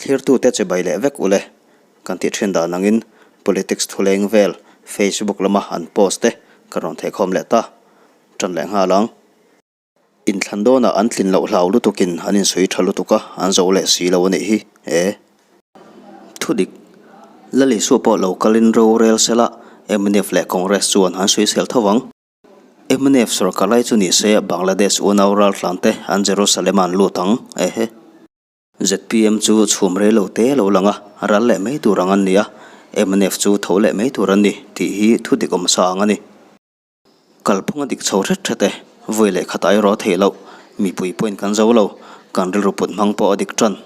Thlirtute chibai leh vek ule. Kan tih thin dan angin politics thuleng vel Facebook lama an post te kan rawn thehkhawm leh ta. Tan leh nghal ang. Inthlan dawnah an tlin loh hlau lutukin an insawi tha lutuk a, an zo leh si lo a nih hi. E. Thudik, Lalisua pawh lo kalin rorel sela mnf leh Congress chuan an sawisel tho ang. Mnf sorkar lai chu ni se Bangladesh unau raltlan te an Jerusalem ah an lut ang. Ehe. Zpm chu chhum rei lo te lo lang a, ral leh mai tur ang an ni a, mnf chu tho leh mai tur an ni tih hi thu dik awm sa ang a ni. Kalphung a dik chho hret hret e, vawi leh khat ai rawh theih loh, mipui pawhin kan zo lo, kan rilru put hmang pawh a dik tan.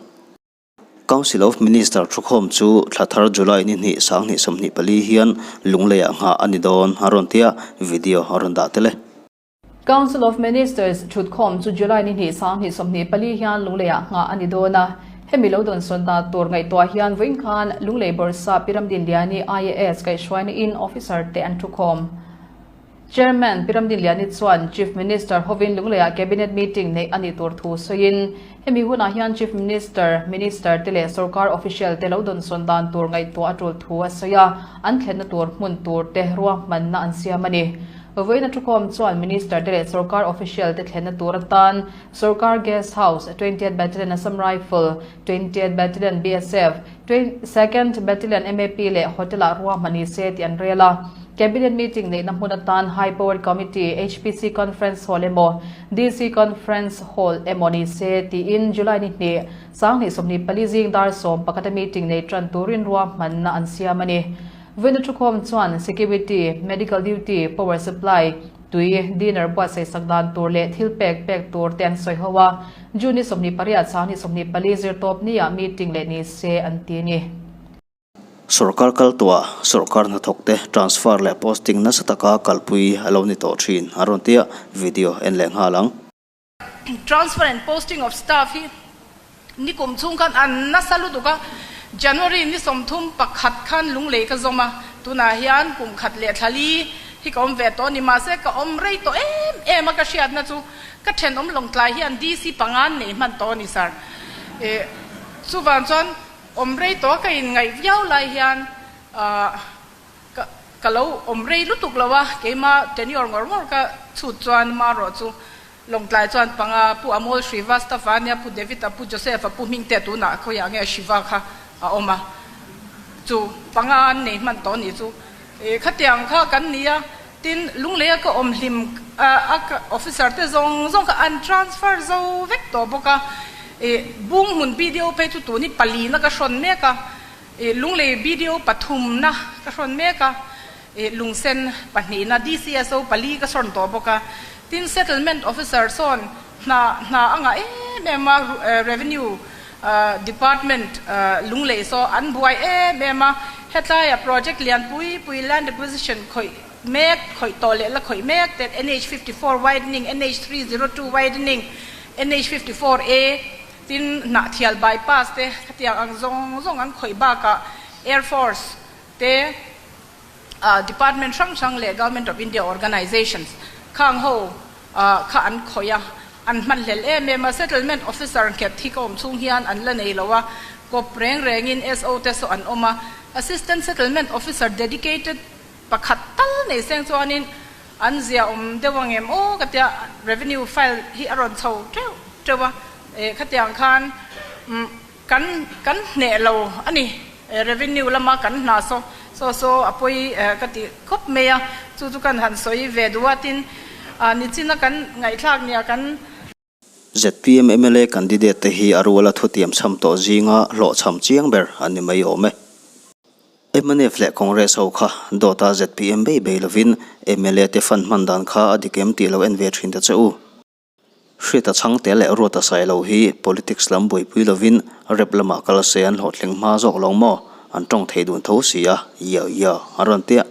Council of Minister thukhawm chu thla thar July ni hnih 2024 hian Lungleiah nghah a ni dawn a rawn tia video a rawn dah tel e. Council of Ministers thutkhawm chu July ni hnih 2024 hian Lungleiah nghah a ni dawn a, hemi lo dawnsawn dan tur ngaihtuah hian vawiin khan Lunglei Bawrhsap Pi Ramdinliani IAS kaihhruaina in officer te an thukhawm. Chairman Pi Ramdinliani chuan Chief Minister hovin Lungleiah Cabinet meeting neih a nih tur thu sawiin, hemi hunah hian Chief Minister, Minister te leh sorkar official te lo dawnsawn dan tur ngaihtuah a tul thu a sawi a, an thlenna tur hmun tur te ruahmanna an siam a ni. Vawiin a thukhawm chuan Minister te leh sorkar official te thlenna tur atan sorkar Guest House, Twentieth Battalion Assam Rifle, Twentieth Battalion BSF, Second Battalion MAP leh Hotel-ah ruahman ni se tih an rel a. Cabinet meeting neihna hmun atan High Powered Committee, HPC, Conference Hall emaw, DC Conference Hall emaw ni se tiin July ni hnih, 2024 zing dar 11 a meeting nei tan turin ruahmanna an siam a ni. Vawiina thukhawm chuan Security, Medical Duty, Power Supply, Tui, dinner buatsaih sak dan tur leh thil pek pek tur te an sawi ho a, June ni 28, 2024 zirtawp niah meeting leh ni se an ti a ni. Sorkar kal tuah sorkar hnathawk te transfer leh posting nasa taka kalpui a lo ni tawh thin a rawn ti a, video en leh nghal ang. Transfer and posting of staff hi nikum chhung khan an nasa lutuk a, January ni 31 khan Lunglei ka zawm a, tunah hian kum khat leh thla li hi ka awm ve tawh a ni. Mahse ka awm rei tawh em em a, ka hriatna chu ka thenawm lawngtlai hian DC panga an nei hman tawh a ni sir. Chuvang chuan awm rei tawh a ka inngaih viau lai hian Ka ka lo awm rei lutuk lo a, keima tenure ngawr ngawr ka chhut chuan marawh chu Lawngtlai chuan panga Pu Amol Srivastava nia Pu David a Pu Joseph a Pu Hmingte tunah khawiah nge Shiva kha a awm a, chu panga an nei hman tawh nih chu. E khatiang kha kan ni a, tin Lungleia ka awm hlim a ka officer te zawng zawng kha an transfer zo vek tawh bawk a, e Bunghmun BDO phei chu tun hi palina ka hrawn mek a, I Lunglei BDO pathumna ka hrawn mek a, i Lungsen pahnihna DCSO pali ka sawn tawh bawk a. Tin, Settlement Officer sawn hna hna a ngah em em a, Revenue Department Lunglei saw an buai em em a. Hetlaia project lian pui pui Land Acquisition khawih mek, khawih tawh leh la khawih mek te NH 54 widening, NH 302 widening, NH 54 A, Tin, Hnahthial bypass te khatiang ang zawng zawng an khawih bakah Air Force te, department hrang hrang leh Government of India organizations khang ho kha an khawih a, an hmanhlel em em a. Settlement officer nghet hi ka awm chhung hian an la nei lo a, kawp reng rengin SO te saw an awm a. Assistant Settlement Officer dedicated pakhat tal nei seng chuanin An zia awm deuh ang em aw ka tia revenue file hi a rawn chho teuh teuh a, eh khatiang khan kan kan hneh lo a ni, revenue lama kan hna saw saw saw a pawi ka ti khawp mai a, chu chu kan han sawi ve duh a tin nichina kan ngaihthlak nia kan. Zpm mla candidate te hi a ruala thutiam chham tawh zinga hlawhchham chiang ber an ni mai awm e. Mnf leh Congress ho kha dawta zpm bei bei lovin mla te fund hman dan kha a dik em tih lo en ve thin ta che u. Hriata chhangte leh Ruata Sailo hi politics lam buaipui lovin rep lamah kal se an hlawhtling hma zawk lo maw? An tawng thei dun tho si a, ya ya a rawn tia.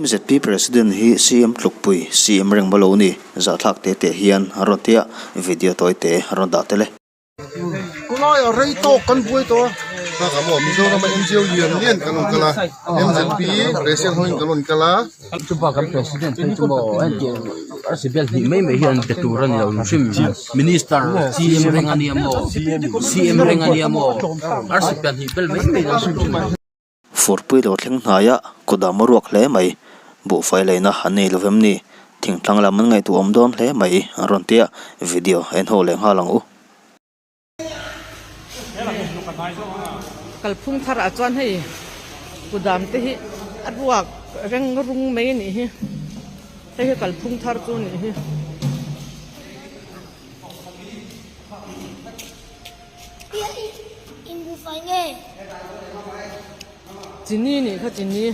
MZP President hi CM tlukpui, CM reng maw lo ni, zahthlak te te hian a rawn tia, video tawi te a rawn dah tel e. Khawlaiah rei tawk kan buai tawh a. Bakah maw Mizorama NGO lian lian kan rawn kal a, MZP President hoin kan rawn kal a. Chupa kan President phei chu maw hetiang arsi bel hnih mai mai hi an pe tur a ni lo hrim Minister CM reng a nia maw CM reng a nia maw arsi pahnih bel mai mai an hrim thin. Furpui lo thleng hnaia kawt a ruak hle mai. Buhfai leina an nei lovem ni? Thingtlang lam an ngaihtuah awm dawn hle mai an rawn tia video en ho leh nghal ang u. Kalphung thar ah chuan hei kudam te hi a ruak reng rung mai a nih hi hei hi kalphung thar chu a nih hi. Chini nih kha chini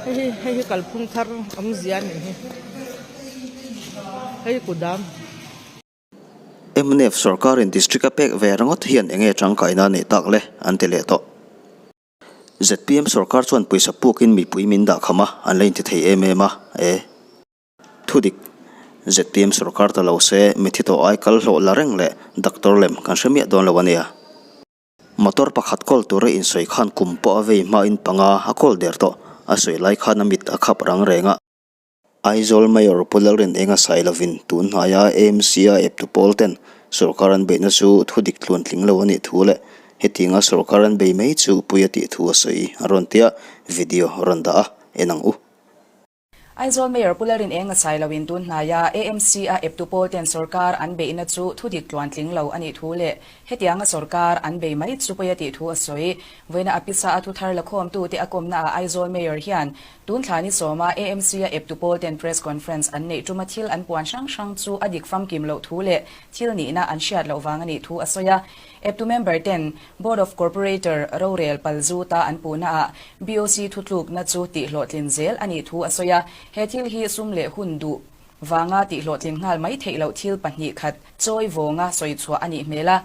hei hi hei hi kalphung thar awmzia a nih hi hei kudam. Mnf sorkarin district a pek ve ringawt hian eng nge tangkaina a neih tak le an ti leh tawh. Zpm sorkar chuan pawisa puakin mipui min dah kham a, an la inti thei em em a, e. Thudik, zpm sorkar ta lo se mithi tawh ai kal hlawh la reng leh doctor lem kan hre miah dawn lo a nia. Motor pakhat kawl tura insawi khan kum pawh a vei hmain panga a kawl der tawh, a sawi lai khan a mit a khap rang reng a. Aizawl Mayor Pu Lalrin Enga sai lovin tun hnaia AMC-a eptu pawl ten sorkar an beihna chu thu dik tluan tling lo a nih thu leh hetianga sorkar an bei mai chu pui a tih thu a sawi a rawn tia video rawn dah a, en ang u. Aizawl Mayor Pu Lalrin Enga sai lovin tun hnaia AMC-a eptu pawl ten sorkar an beihna chu thu dik tluan tling lo a nih thu leh hetianga sorkar an bei mai chu pui a tih thu a sawi. Vawiina a pisa a thuthar lakhawmtute a kawmnaah Aizawl Mayor hian Tun thla ni sawma AMC-a eptu pawl ten press conference an neih tuma thil an puan hrang hrang chu a dik famkim loh thu leh thil nihna an hriat loh vang a nih thu a sawi a. Eptu member ten Board of Corporator rorel pal zuta an puhnaah BOC thutlukna chu tihhlawhtlin zel a nih thu a sawi a. He thil hi sum leh hun duh vanga tihhlawhtlin nghal mai theih loh thil pahnih khat chawi vawnga sawi chhuah a nih hmel a.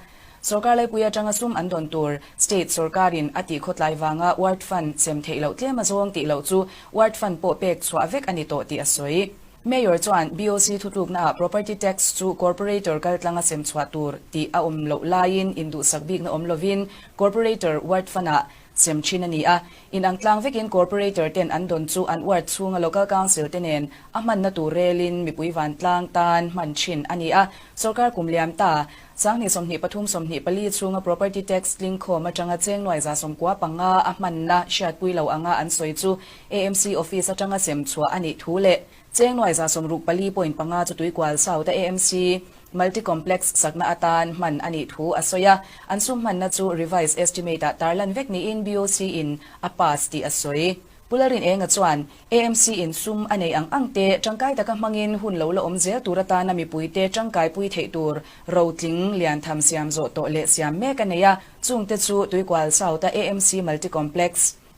Sorkar laipui atanga sum an dawn tur State sorkarin a tih khawtlai vanga Ward Fund sem theih loh tlem a zawng tih loh chu Ward Fund pawh pek chhuah vek a ni tawh tih a sawi. Mayor chuan BOC thutluknaah Property Tax chu Corporator kaltlanga sem chhuah tur tih a awm loh laiin induhsak bikna awm lovin Corporator Ward Fund-ah sem thin a ni a. Inang tlang vekin Corporator ten an dawn chu an ward chhunga Local Council te nen a hmanna tur relin mipui vantlang tan hman thin a ni a. Sorkar kum liam ta Sanghnih 23 24 chhunga Property Tax tling khawm atanga cheng nuai 95 a hmanna hriatpui lo anga an sawi chu AMC Office atanga sem chhuah a nih thu leh cheng nuai 64 point panga chu Tuikual South a AMC Multi Complex sakna atan hman a nih thu a sawi a, an sum hmanna chu Revised Estimate ah tarlan vek niin BOC in a pass tih a sawi. Pu Lalrinenga chuan AMC in sum a nei ang ang te tangkai taka hmangin hun lo la awm zel tur atana mipuite tangkaipui theih tur rotling lian tham siam zawh tawh leh siam mek a nei a, chungte chu Tuikual South-a AMC Multi Complex,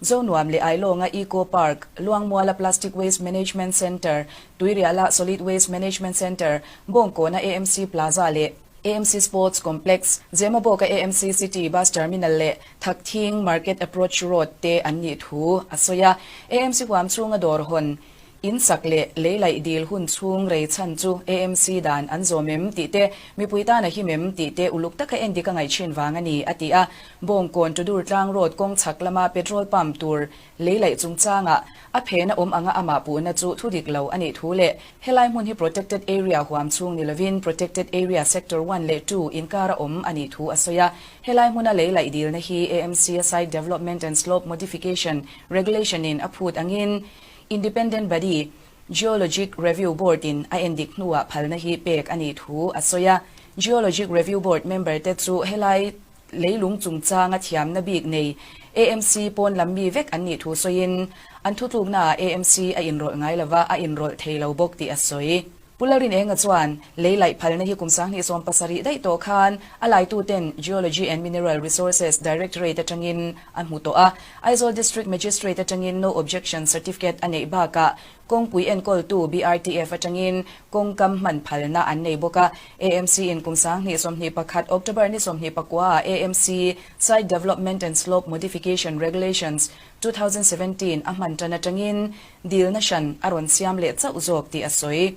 Zonuam leh Ailawnga Eco Park, Luangmuala Plastic Waste Management Centre, Tuiriala Solid Waste Management Centre, Bawngkawna AMC Plaza leh AMC Sports Complex, Zemabawka AMC City Bus Terminal leh Thakthing Market Approach Road te an nih thu a sawi a. AMC huam chhunga dawr hawn, in sak leh lei laih dil hun chhung rei chhan chu AMC dan an zawm em tih te, mipui tan a him em tih te uluk taka endik a ngaih thin vang a ni, a ti a. Bawngkawn Tudur Tlang Road kawng chhak lama petrol pump tur Lei laih chungchangah a phena awm anga amah puhna chu thu dik lo a nih thu leh helai hmun hi Protected Area huam chhung ni lovin Protected Area Sector One leh Two inkara awm a nih thu a sawi a. Helai hmuna lei laih dilna hi AMC-a Site Development and Slope Modification Regulation in a phut angin Independent Body, Geologic Review Board in a endik hnuah phalna hi pek a nih thu a sawi a. Geologic Review Board member te chu helai Leilung chungchanga thiamna bik nei AMC pawn lam mi vek an nih thu sawiin, an thutluknaah AMC a inrawlh ngai lova, a inrawlh thei lo bawk tih a sawi. Pu Lalrinenga chuan, lei laih phalna hi kum 2017 daih tawh khan a laituten Geology and Mineral Resources Directorate atangin a hmu tawh a, Aizawl District Magistrate atangin No Objection Certificate a neih bakah Kawngpui enkawltu BRTF atangin kawngkam hman phalna an nei bawk a. AMC in kum 2021 October ni 29 ah AMC Site Development and Slope Modification Regulations, 2017 a hman tan atangin dilna hran a rawn siam leh chauh zawk tih a sawi.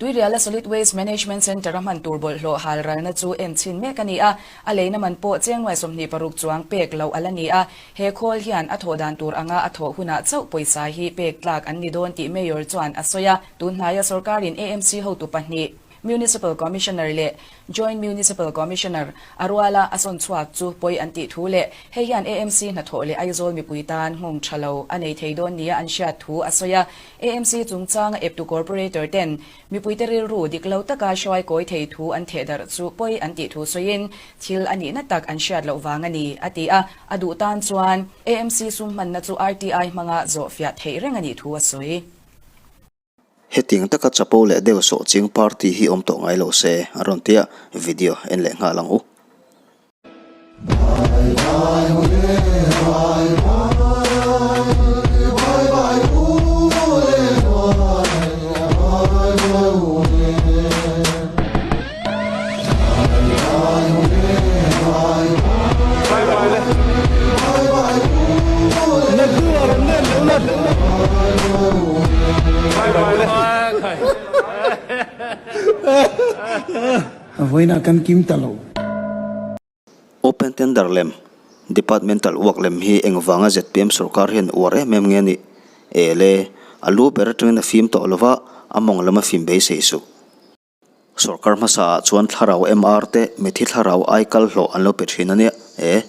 Tuiriala Solid Waste Management Centre-a hman tur bawlhhlawh hal ralna chu en chhin mek a ni a, a leina man pawh cheng nuai 26 chuang pek loh a la ni a. He khawl hian a thawh dan tur anga a thawh hunah chauh pawisa hi pek tlak an ni dawn tih Mayor chuan a sawi a. Tunhnaia sorkarin AMC hotu pahnih, Municipal Commissioner leh Joint Municipal Commissioner a ruala a sawn chhuak chu pawi an tih thu leh hei hian AMC hnathawh leh Aizawl mipui tan nghawng tha lo a nei thei dawn nia an hriat thu a sawi a. AMC chungchanga eptu corporator ten mipuite rilru dik lo taka hruai kawi thei thu an theh darh chu pawi an tih thu sawiin thil a nihna tak an hriat loh vang a ni, a ti a. A duh tan chuan AMC sum hmanna chu RTI hmanga zawh fiah theih reng a nih thu a sawi. Hetiang taka chapo leh deuh sawh ching party hi awm tawh ngai lo se, a rawn tia video en leh nghal ang u. Vawiinah kan kim ta lo. Open tender lem, Departmental work lem hi engvanga zpm sorkar hian uar em em nge a nih? E le, a lu ber atangin a fim tawh lova, a mawng lam a fim beisei suh. Sorkar hmasa ah chuan thlarau MR te mithi thlarau ai kal hlawh an lo pe thin a nia e.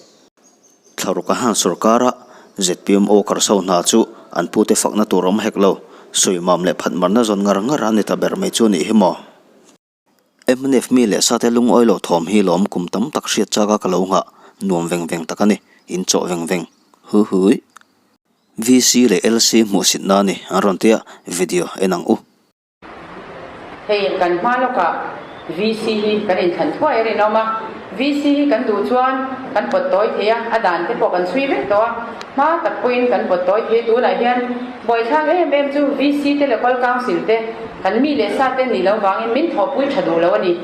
Thlaruk a han sorkar a, zpm aw karso hna chu an pute fakna tur awm hek lo, sawimam leh phatmarna zawn ngar ngar a ni ta ber mai chu a nih hi maw. Mnf mi leh sate lungawi lo thawm hi lawm kum tam tak hriat chak a ka lo nghah nuam veng veng tak a ni, in chawh veng veng. Hu hui. VC leh LC hmuhsit na a ni an rawn tia video en ang u. Hei kan hma lawkah VC hi kan inthlan thuai a rinawm a, VC hi kan duh chuan kan pawt tawi thei a, a dan te pawh kan chhui vek tawh a, hma tak pawhin kan pawt tawi thei a, tunah hian buaithlak em em chu VC te leh Local Council te kan mi leh sa te nih loh vangin min thawhpui tha duh lo a ni.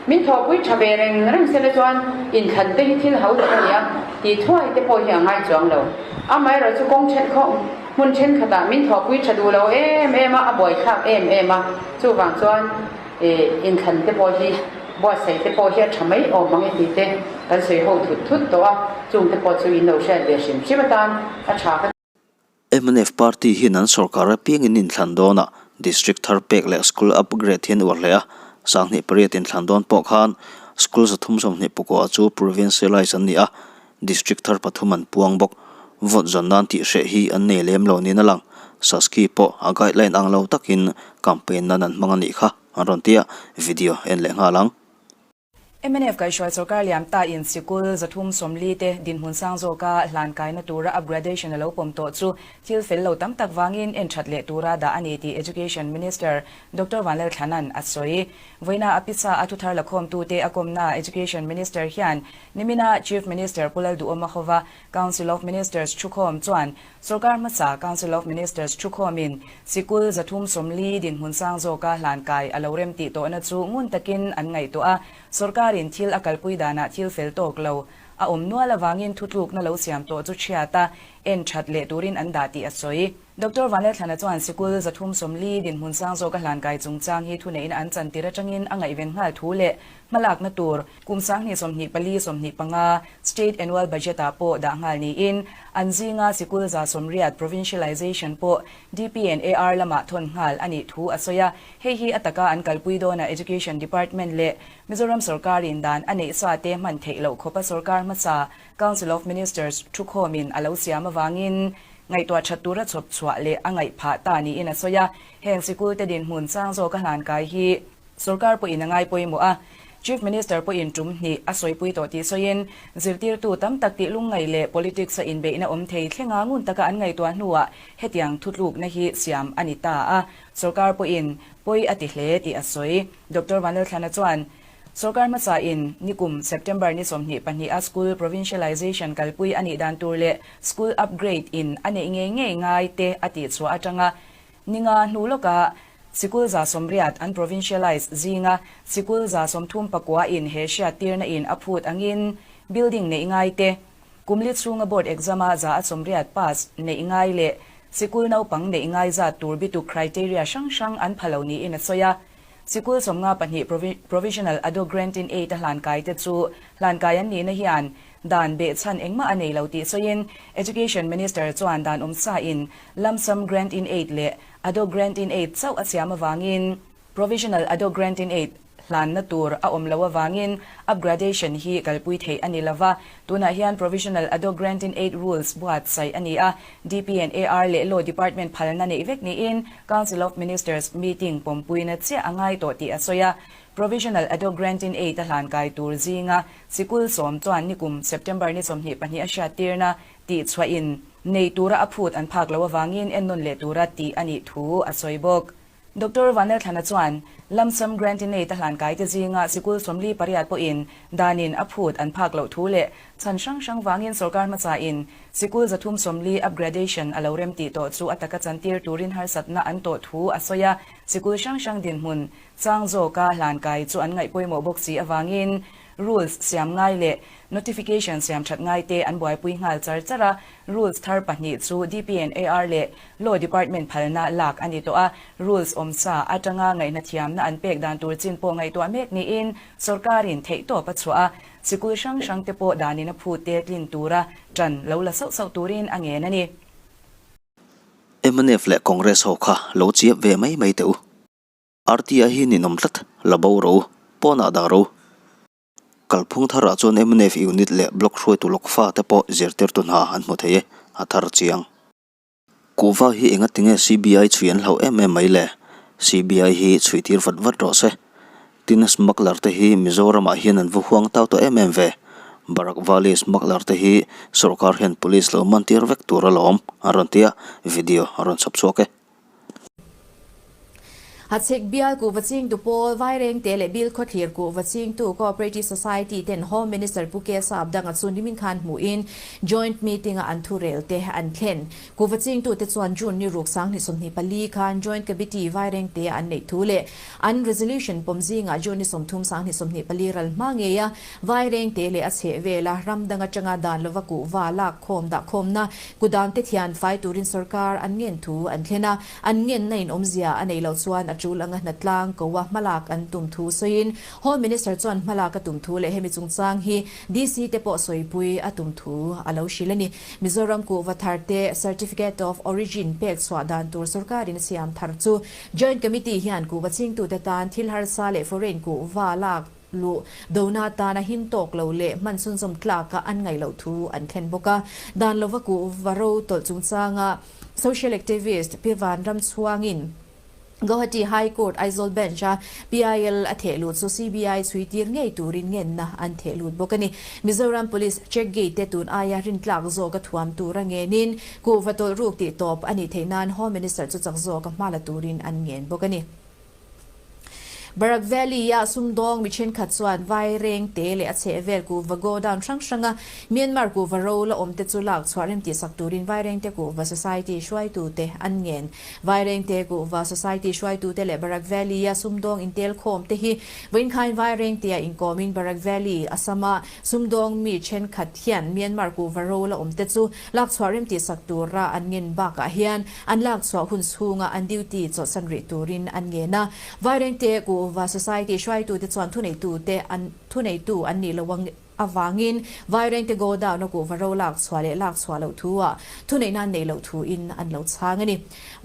Min thawhpui tha ve reng reng sela chuan inthlan te hi thil ho tak a ni a, tih thuai te pawh hi a ngai chuang lo. Amaherawhchu kawng then khawh. Hmun thenkhatah min thawhpui tha duh lo em em a, a buaithlak em em a, chuvang chuan inthlan te pawh hi buatsaih te pawh hi a tha mai awm ang e tih te kan sawi ho thut thut tawh a, chung te pawh chu in lo hriat ve hrim hrim atan a tha ka. Mnf party hian an sorkar apiangin inthlan dawnah district thar pek leh school upgrade hian uar hle a, 28 inthlan dawn pawh khan school 321 chu provincialize an ni a, District thar pathum an puang bawk. Vote zawn nan tih hreh hi an nei lem lo niin a lang. Saski pawh a guideline ang lo takin campaign nan an hmang a nih kha an rawn ti a, video en leh nghal ang. Mnf kaihhruai sorkar liam ta in sikul 340 te dinhmun sang zawka hlan kaina tura upgradation a lo pawm tawh chu thil fel lo tam tak vangin en that leh tura dah a ni tih Education Minister Doctor Vanlalthlanan a sawi. Vawiina a pisa a thuthar lakhawmtute a kawmna Education Minister hian Nimina Chief Minister Pu Lalduhawma hova Council of Ministers thukhawm chuan sorkar hmasa Council of Ministers thukhawmin sikul 340 dinhmun sang zawka hlan kai a lo rem tih tawhna chu ngun takin an ngaihtuah a, sorkarin thil a kalpui danah thil fel tawk lo a awm nual avangin thutlukna lo siam tawh chu chhiat a, en that leh turin an dah tih a sawi. Doctor Vanlalthlana chuan sikul 340 dinhmun sang zawka hlan kai chungchang hi thuneihna an chantir atangin a ngaihven nghal thu leh hmalakna tur Kum 2024 25 State Annual Budget ah pawh dah nghal niin, an zinga sikul 180 provincialization pawh DPNAR lamah thawn nghal a nih thu a sawi a. Hei hi a taka an kalpui dawnah Education Department leh Mizoram sorkarin dan a neih sa te hman theih loh khawpa sorkar hmasa Council of Ministers thukhawmin a lo siam avangin ngaihtuah that tura chhawp chhuah leh a ngaih phah ta niin a sawi a. Heng sikul te dinhmun sang zawka hlan kai hi Sorkar pawhin a ngai pawimawh a, Chief Minister pawhin tum hnih a sawipui tawh tih sawiin, zirtirtu tam tak tih lungngaih leh politics a inbeihna awm thei thlenga ngun taka an ngaihtuah hnuah hetiang thutlukna hi siam a ni ta a, sorkar pawhin pawi a ti hle tih a sawi. Doctor Vanlalthlana chuan, Sorkar hmasain nikum September ni 22 a school provincialization kalpui a nih dan tur leh school upgrade in a neih ngei ngei ngai te a tihchhuah atanga Ninga hnu lawkah sikul 180 an provincialize zinga sikul 39 in he hriattirna in a phut angin building neih ngai te, kumli chhunga board exam a 180 pass neih ngai leh sikul naupang neih ngai zat tur bituk criteria hrang hrang an pha lo niin a sawi a. Sikul 52 Provisional Ad-hoc Grant-in-Aid a hlankai te chu hlankai an nihna hian dan behchhan engmah a nei lo tih sawiin Education Minister chuan dan awmsa in lump sum grant-in-aid leh ad-hoc grant-in-aid chauh a siam avangin Provisional ad-hoc grant-in-aid hlanna tur a awm loh avangin upgradation hi kalpui theih a ni lova. Tunah hian Provisional ad-hoc grant-in-aid rules buatsaih a ni a, DPNAR leh Law Department phalna neih vek niin Council of Ministers meeting pawmpuina chiah a ngai tawh tih a sawi a. Provisional ad-hoc grant-in-aid a hlankai tur zinga sikul sawm chuan nikum September ni 22 a hriattirna tihchhuahin nei tura a phut an phak loh avangin ennawn leh tura tih a nih thu a sawi bawk. Doctor Vanlalthlana chuan, Lump sum grant-in-aid a hlankaite zinga sikul 48 pawhin danin a phut an phak loh thu leh chhan hrang hrang vangin sorkar hmasain sikul 340 upgradation a lo rem tih tawh chu a taka chantir turin harsatna an tawh thu a sawi a, sikul hrang hrang dinhmun chang zawka hlankai chu an ngaih pawimawh bawk si avangin rules siam ngai leh notification siam that ngaite an buaipui nghal char char a. Rules thar pahnih chu DPNAR leh Law Department phalna lak a ni tawh a, rules awmsa atanga ngaihna thiamna an pek dan tur chin pawh ngaihtuah mek niin sorkarin theihtawp a chhuah a, sikul hrang hrang te pawh danin a phut te tlin tura ṭan lo la sauh sauh turin a ngen a ni. Mnf leh Congress ho kha lo chiap ve mai mai teh u. RTI hi ninawm tlat, la bo ro, pawnah dah ro. Kalphung tharah chuan mnf unit leh block hruaitu lawk fate pawh zirtirtu hna an hmu thei e, a thar chiang. Kuhva hi enga tinge CBI chhui an hlauh em em mai le? CBI hi chhui tir vat vat rawh se. Tin smuggler te hi Mizoramah hian an va huang tau tawh em em ve. Barak Valley smuggler te hi sorkar hian police lo man tir vek tur alawm a rawn ti a, video a rawn chhawp chhuak e. Hachhek bial kuhva chingtu pawl Vairengte leh Bilkhawthlir kuhva chingtu Cooperative Society ten Home Minister Pu Kesa Abdanga chu nimin khan hmuhin Joint Meeting a an thurel te an thlen. Kuhva chingtu te chuan June ni ruk 2024 khan Joint Committee Vairengte a an neih thu leh an Resolution pawm zingah June ni 30 2024 ral hma ngei a Vairengte leh a chheh vela ram dang atanga dan lova kuhva lak khawm dah khawmna kudam te thian fai turin sorkar an ngen thu an thlen a, an ngenna in awmzia a neih loh chuan a tul anga hnatlang ko a hmalak an tum thu sawiin Home Minister chuan hmalak a tum thu leh hemi chungchang hi DC te pawh sawipui a tum thu a lo hrilh a ni. Mizoram kuhva thar te Certificate of Origin pek chhuah dan tur sorkarin a siam thar chu Joint Committee hian kuhva chingtute tan thil harsa leh foreign kuhva lak Luh dona atana him tawk lo leh hman chhunzawm tlaka an ngaih loh thu an thlen bawk a. Dan lova kuhva ro tawlh chungchanga social activist Pi Vanram chhuangin Guwahati High Court Aizawl Bench-a PIL a theh lut chu CBI chhui tir ngei turin ngenna an theh lut bawk a ni. Mizoram Police check gate te tun aia rintlak zawka thuam tura ngenin kuhva tawlh ruk tih tawp a nih theih nan Home Minister chu chak zawka hma la turin an ngen bawk a ni. Barak Valley-a sumdawng mi thenkhat chuan Vairengte leh a chhehvel kuhva godown hrang hranga Myanmar kuhva ro la awmte chu lak chhuah rem tihsak turin Vairengte Kuhva Society hruaitute an ngen. Vairengte Kuhva Society hruaitute leh Barak Valley-a sumdawng intelkhawmte hi vawiinkhain Vairengtea inkawmin Barak Valley, Assam-a sumdawng mi thenkhat hian Myanmar kuhva ro la awmte chu lak chhuah rem tihsak tura an ngen bakah hian An lak chhuah hun chhunga an duty chawlhsan rih turin an ngen a. Vairengte Kuhva Society hruaitute chuan thuneitute an thuneitu an nih loh avangin Vairengte Godown-a kuhva ro lak chhuah leh lak chhuah loh thu-ah thuneihna an neih loh thuin an lo chhang a ni.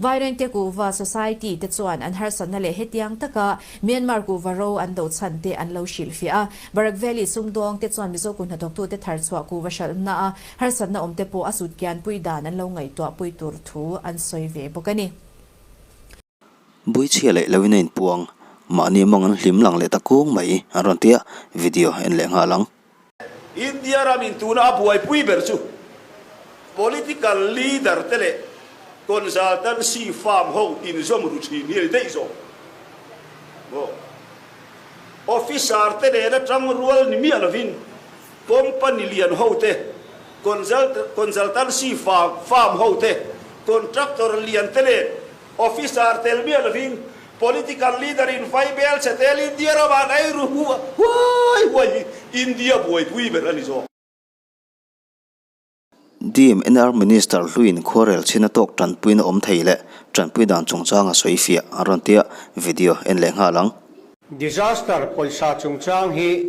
Vairengte Kuhva Society te chuan an harsatna leh hetiang taka Myanmar kuhva ro an do chhan te an lo hrilhfiah a. Barak Valley sumdawng te chuan Mizo kuhnathawktute thar chhuah kuhva hralhna-a Harsatna awmte pawh a sut kianpui dan an lo ngaihtuah pui tur thu an sawi ve bawk a ni. Buichhia leh loin a inpuang, mahni mawng an hlim lang leh ta kung mai an rawn ti a, video en leh nghal ang. India ramin tuna a buaipui ber chu political leader te leh consultancy firm ho inzawm ru thin hi a ni daih zawk maw. Officer te nena tangrual ni miah lovin Company lian ho te, consultancy firm ho te, contractor lian te nen officer tel miah lovin political leader in vai bel che tel India ramah an ei ru huai huai hi India buaipui ber a ni zawk. DMNR Minister hluin khuarel chhin a tawk tanpuina awm thei leh tanpui dan chungchanga sawi fiah an rawn tia video en leh nghal ang. Disaster pawisa chungchang hi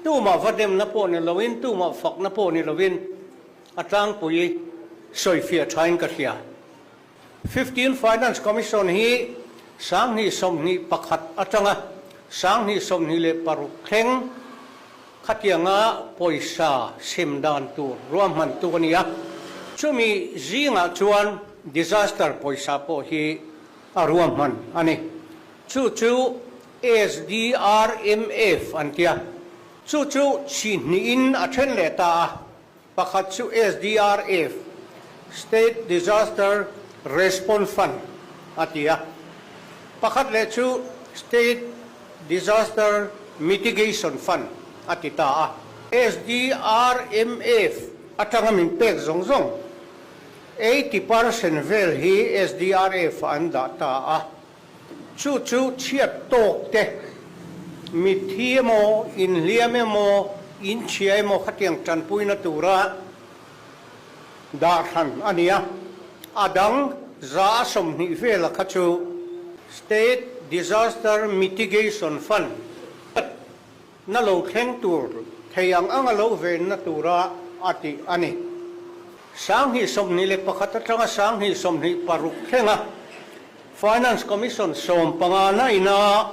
tumah va demna pawh ni loin, tumah fakna pawh ni loin a tlangpui sawifiah thain ka hria. Fifteen Finance Commission hi 2021 atanga 2026 thleng khatianga pawisa sem dan tur ruahmantu a ni a. Chumi zingah chuan disaster pawisa pawh hi a ruahman a ni. Chu chu SDRMF an ti a, chu chu chi hnihin a then leh ta a, pakhat chu SDRF, State Disaster Response Fund, a ti a, pakhat leh chu State Disaster Mitigation Fund a ti ta a. SDRMF atanga min pek zawng zawng 80% vel hi SDRF ah an dah ta a. Chu chu chhiat tawk te, mitthi emaw, inhliam emaw, inchhia emaw khatiang tanpuina tura dah hran a ni a. A dang 120 vela kha chu State Disaster Mitigation Fund na lo thleng tur thei ang anga lo venna tura a tih a ni. 2021 atanga 2026 thlenga Finance Commission 15 na ina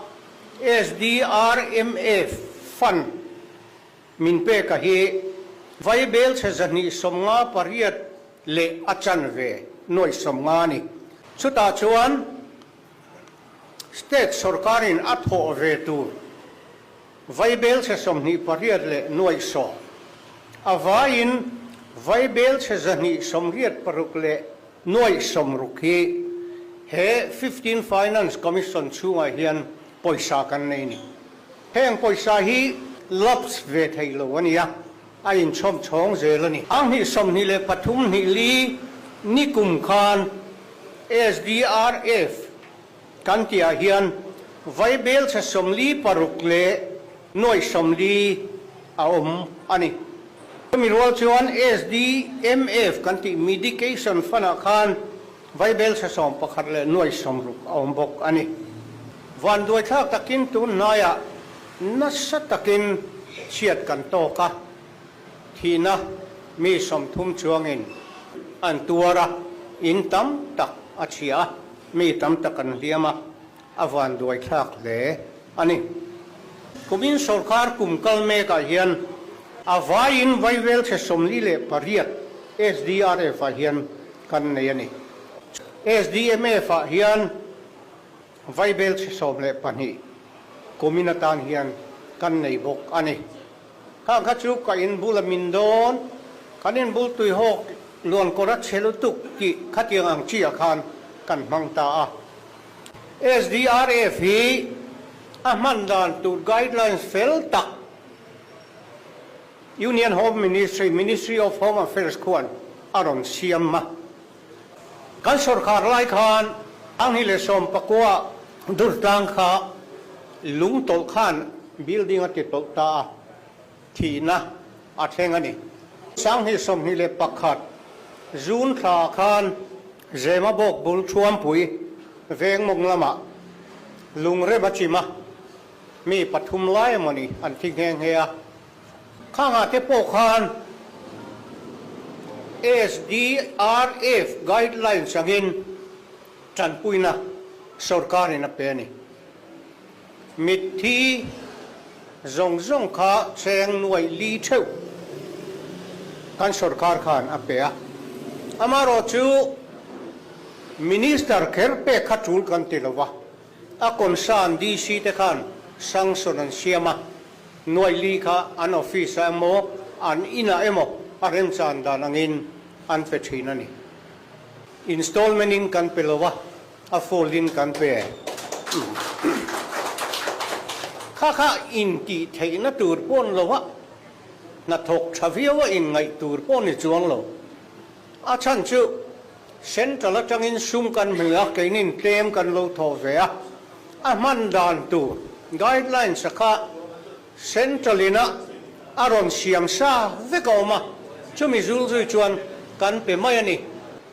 SDRMF Fund min peka hi vaibel chhe 258 leh a chanve nuai 50 a ni. Chutah chuan State sorkarin a thawh ve tur vaibel chhe 28 leh nuaih sawm, a vaiin vaibel chhe 186 leh nuaih 60 hi he Fifteen Finance Commission chhungah hian pawisa kan nei ni. Heng pawisa hi lapse ve thei lo a nia, a inchhawm chhawng zel a ni. Ang hnih 23 hnih li ni kum khan SDRF kan tihah hian vaibel chhe 46 leh nuaih 40 a awm a ni. Chumi rual chuan SDMF kan tih Medication Fund-ah khan vaibel chhe 11 leh nuaih 60 a awm bawk a ni. Vanduaithlak takin tun hnaiah nasa takin chhiat kan tawk a. Thihna mi 30 chuangin an tuar a, in tam tak a chhia a, mi tam tak an hliam a, a vanduai thlak hle a ni. Kumin sawrkar kum kal mekah hian a vaiin vaivel chhe 48 SDRF ah hian kan nei a ni. SDMF ah hian vaibel chhe 12 kumin atan hian kan nei bawk a ni. Khang kha chu ka in bul a min dawn, kan in bul tuihawk luan kawr a chhe lutuk tih khatiang ang chi ah khan kan hmang ta a. SDRF hi a hman dan tur guidelines fel tak Union Home Ministry, Ministry of Home Affairs khuan a rawn siam a. Kan sawrkar lai khan 2019 Durtlang kha lung tawlh khan building a ti tawlh ta a, thihna a thleng a ni. 2021 June thla khan Zemabawk bul Thuampui veng mawng lamah lungrem a chim a, mi pathum lai emawni an thi nghe nghe a. Khangah te pawh khan SDRF guidelines angin tanpuina sorkarin a pe a ni. Mitthi zawng zawng kha cheng nuaih li theuh kan sorkar khan a pe a. Amaherawh chu Minister kher pek kha tul kan ti lo va, a concern DC te khan sanction an siam a. Nuaih li kha an office ah emaw an inah emaw a remchan dan angin an pe thin a ni. Installment in kan pe lo a, a full in kan pe. Kha kha intih theihna tur pawh ni lo a, hnathawk tha viau a inngaih tur pawh ni chuang lo. A chhan chu Central atangin sum kan hmu a, keinin tlem kan lo thawh ve a, a hman dan tur guidelines a kha Central ina a rawn siam sa vek a awm a, chumi zul zui chuan kan pe mai a ni.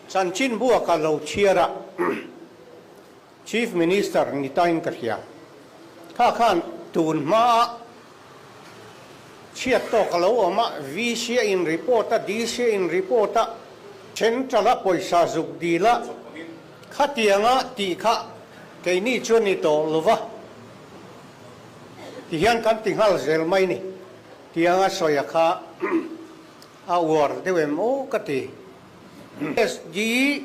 Chanchin bua ka lo chhiar a, Chief Minister ni tain ka hria. Kha khan tun hmaa chhiat tawk a lo awm a, VC a in report a, DC a in report a, Central a pawisa zuk dil a, khatianga tih kha keini chuan ni tawh lo va, tihian kan ti nghal zel mai ni. Tianga sawi a kha a uar deuh em aw ka ti. SDRMF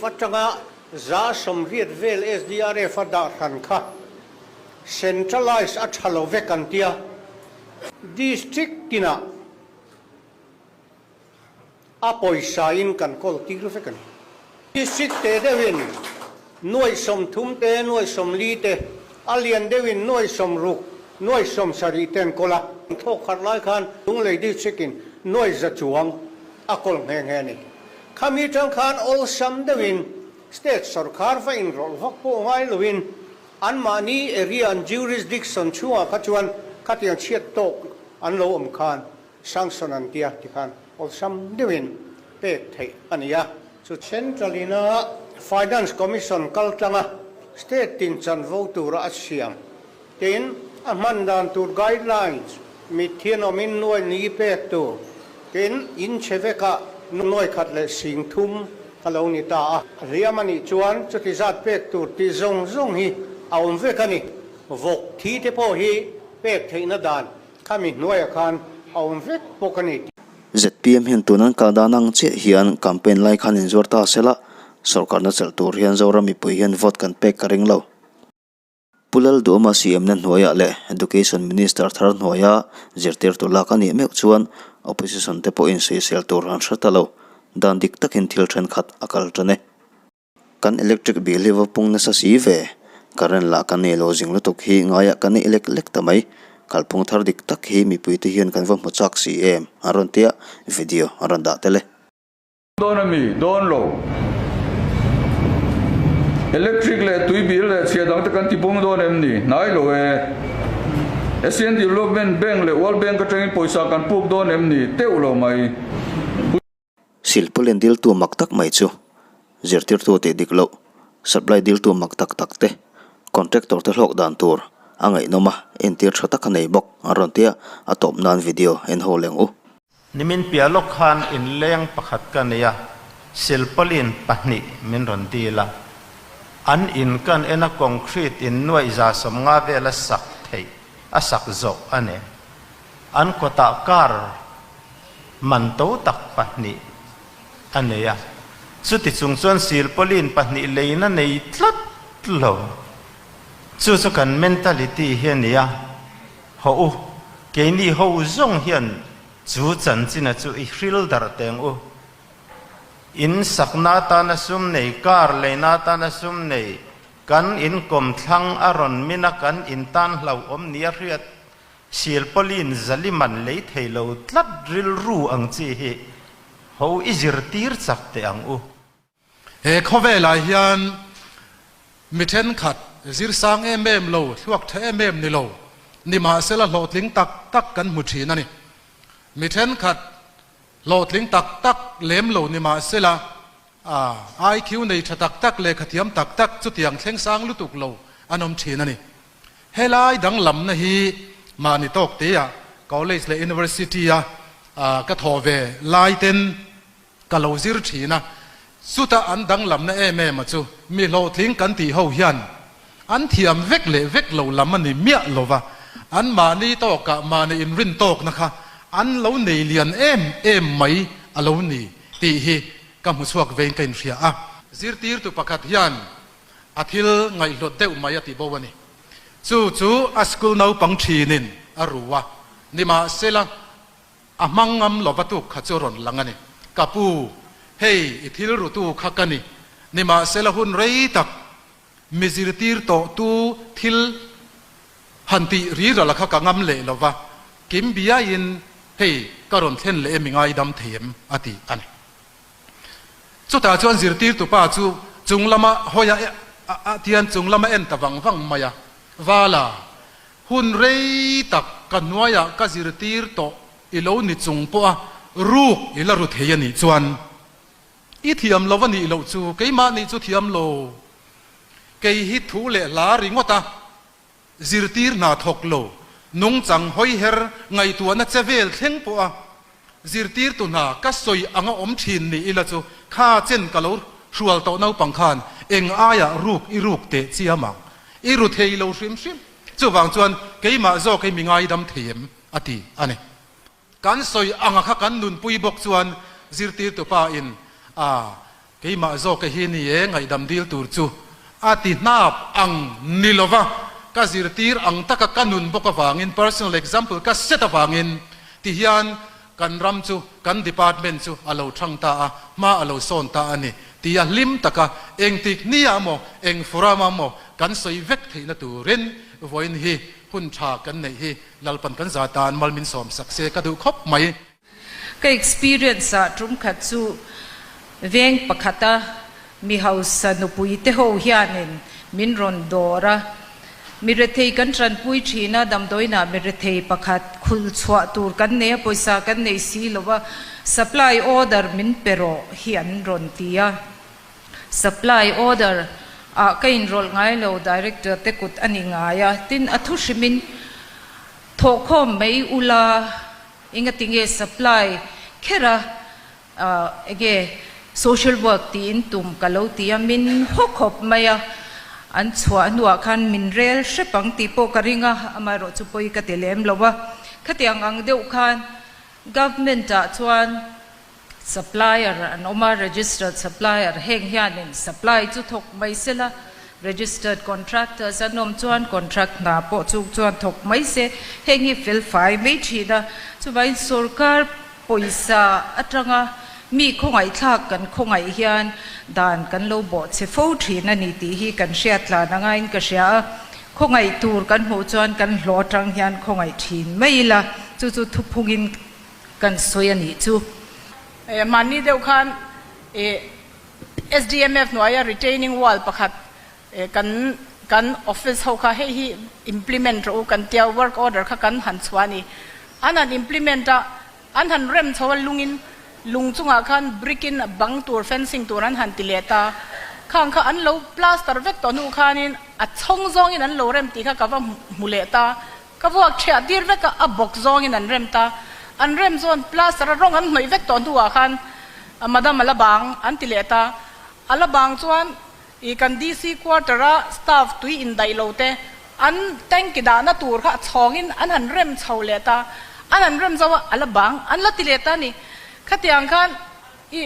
atanga 80% vel SDRF a dah hran kha centralise a tha lo vek an tia. District tinah A pawisa in kan kawl tir vek a ni. District te deuhin nuaih 30 te, nuaih 40 te, a lian deuhin nuaih 60, nuaih 70 te an kawl a. Thawk khat lai khan Lunglei District in nuaih za chuang a kawl nghe nghe a ni. Khami tang khan awlsam deuhin State sawrkar va inrawlh vak pawh ngai loin anmahni area an jurisdiction chhungah kha chuan khatiang chhiat tawk an lo awm khan Sanction an tia tikhan awlsam deuhin pek theih a ni a. Chu Central ina Finance Commission kal tlanga State tin chanvo tura a siam tin a hman dan tur guidelines mithian awmin nuai ni pek tur tin in chhe vekah nuai khat leh sing thum a lo ni ta a. A hliam a nih chuan chuti zat pek tur tih zawng zawng hi a awm vek a ni. Vawk thi te pawh hi pek theihna dan Khami hnuaiah khan a awm vek bawk a ni. Zpm hian tun an kal dan ang chiah hian campaign lai khan inzuar ta sela, sorkarna chelh tur hian Zoram mipui hian vote kan pek ka ring lo. Pu Lalduhawma CM-na hnuaiah leh Education Minister thar hnuaia zirtirtu lak a nih meuh chuan Opposition te pawhin sawisel tur an hre ta lo. Dan dik takin thil thenkhat a kal tan e. Kan electric bill hi va pung nasa si ve. Current lah kan nei lo zing lutuk hi ngaiah kan neih lek lek ta mai. Kalphung thar dik tak hi mipuite hian kan va hmu chak si em? A rawn tia video a rawn dah tel e. Dawn a mi? Dawn lo. Electric leh tui bill leh chhia dangte kan ti pung dawn em ni? Hnai lo e. Asian Development Bank leh World Bank atangin pawisa kan puk dawn em ni? Teuh lo mai. Silpauline diltu mak tak mai chu zirtirtu tih dik loh, supply diltu mak tak tak te, contractor te hlawk dan tur a ngaihnawm a, entir tha tak a nei bawk an rawn tia, a tawp nan video en ho leng u. Nimin piah lawk khan inleng pakhat ka nei a, silpauline pahnih min rawn dil a. An in kan en a concrete in nuaih 150 vel a sak theih a sak zawh a ni. An kawtah car Man to tak pahnih a nei a, chuti chung chuan silpauline pahnih leina nei tlat lo. Chu chu kan mentality hi a ni a, hawh u, keini ho zawng hian chu chanchina chu i hril darh teng u. In sakna atana sum nei, car leina atana sum nei, kan inkawmthlang a rawn min a, kan intan hlauhawm nia hriat Silpauline zaliman lei thei lo tlat rilru ang chi hi ho i zirtir chak teh ang u. He khawvelah hian mi thenkhat zirsang em em lo, thluak tha em em ni lo, nimahsela hlawhtling tak tak kan hmu thin a ni. Mi thenkhat hlawhtling tak tak lem lo nimahsela IQ nei tha tak tak, lehkhathiam tak tak chutiang thleng sang lutuk lo an awm thin a ni. Helai danglamna hi mahni tawk teah college leh university a ka thawh ve lai ten ka lo zir thin a, chuta an danglamna em em a chu mi hlawhtling kan tih ho hian an thiam vek leh vek lo lam a ni miah lo va, an mahni tawkah mahni inrin tawkna kha an lo nei lian em em mai a lo ni tih hi ka hmu chhuak vein ka inhria a. Zirtirtu pakhat hian A thil ngaihhlawt deuh mai a ti bo a ni. Chu chu a school naupang thinin a ru a, nimahsela a hmang ngam lova tuk kha chu rawn lang a ni. Ka pu, hei i thil rutu kha ka ni, nimahsela hun rei tak mi zirtir tawhtu thil han tih rirala kha ka ngam leh lova, kim biaiin hei ka rawn thlen leh em i ngaidam thei em a ti a ni. Chutah chuan zirtirtu pa chu chung lama hawi a tian chung lama en ta vang vang mai a, Vala, hun rei tak ka hnuaiah ka zirtir tawh i lo ni chung pawh a ruk i la ru thei a nih chuan i thiam lo a nih loh chu keimah nih chu thiam lo. Kei hi thu leh hla ringawt a. Zirtir hna thawk lo, nungchang hawiher ngaihtuahna che vel thleng pawha zirtirtu hna ka sawi anga awm thin ni ila chu kha chen ka lo hrual tawh naupang khan eng aiah ruk i ruk teh chiam ang, i ru thei lo hrim hrim. Chuvang chuan keimah zawk hi mi ngaidam thei em? a ti a ni. Kan sawi anga kha kan nunpui bawk chuan zirtirtu pa in a keimah zawk hi ni e ngaihdam dil tur chu a ti hnap ang ni lova ka zirtir ang taka ka nun bawk avangin personal example ka set avangin ti hian kan ram chu kan department chu a lo thang ta a hma a lo sawn ta a ni tia hlim taka engtik nia maw eng forum ah maw kan sawi vek theihna turin vawiin hi hun tha kan neih hi Lalpan kan za tan mal min sawm sak se ka duh khawp mai. Ka experience ah tum khat chu veng pakhata mi hausa nupui te ho hianin min rawn dawr a, mi rethei kan tanpui thin a, damdawiinah mi rethei pakhat khul chhuah tur kan nei a, pawisa kan nei si lo a, supply order min pe rawh hi an rawn ti a. Supply order ah ka inrawlh ngai lo, Director te kut a ni ngai a, tin a thu hrimin thawhkhawm mai ula engatinge supply kher a enge social work tiin tum ka lo ti a, min haw khawp mai a, an chhuah hnuah khan min rel hrep ang tih pawh ka ring a, amaherawh chu pawi ka ti lem lo a, khatiang ang deuh khan government ah chuan Supplier an awm a, registered supplier heng hianin supply chu thawk mai se la, registered contractors an awm chuan contract hna pawh chu chuan thawk mai se, heng hi fel fai mai thin a, chuvangin sorkar pawisa atanga mi khawngaihthlak kan khawngaih hian dan kan lo bawh che fo thin a ni tih hi kan hriat tlan a ngaiin ka hria a, khawngaih tur kan hmuh chuan kan hlawh atang hian khawngaih thin mai ila, chu chu thuphungin Kan sawi a nih chu. Mahni deuh khan SDMF hnuaia retaining wall pakhat kan kan office ho kha hei hi implement rawh u kan tia work order kha kan han chhuah a ni. An han implement a, an han rem chho a lungin lung chungah khan brick in bang tur fencing tur an han ti leh ta. Khang kha an lo plaster vek tawh hnu khanin a chhawng zawngin an lo rem tih kha ka va hmu leh ta. Ka vuak ṭhiah tir vek a, a bawk zawngin an rem ta. An rem zawn plaster a rawng an hnawih vek tawh hnuah khan Madam a la bang an ti leh ta. A la bang chuan i kan DC quarter a staff tui indaih lo te an tank i dahna tur kha a chhawngin an han rem chho leh ta. An han rem zo a, a la bang an la ti leh ta a ni. Khatiang khan i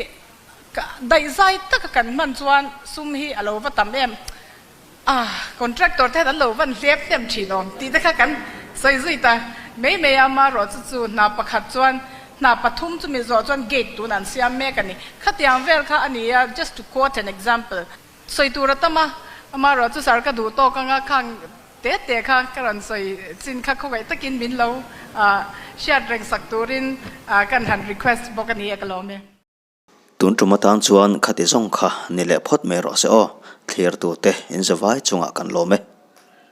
daihzai taka kan hman chuan sum hi a lo va tam em. Ah, contractor te hian an lo van hlep hnem thin awm tih te kha kan sawi zui ta mai mai a, amaherawh chu chu hna pakhat chuan hna pathum chumi zawh chuan gate tun an siam mek a ni. Khatiang vel kha a ni a, just to quote an example. Sawi tur a tam a, amaherawh chu sir ka duh tawk anga khang te te kha ka rawn sawi chin kha khawngaih takin min lo hriat reng sak turin kan han request bawk a ni e ka lawm e. Tun tum atan chuan khati zawng kha ni leh phawt mai rawh se aw, thlirtute in zavai chungah kan lawm e.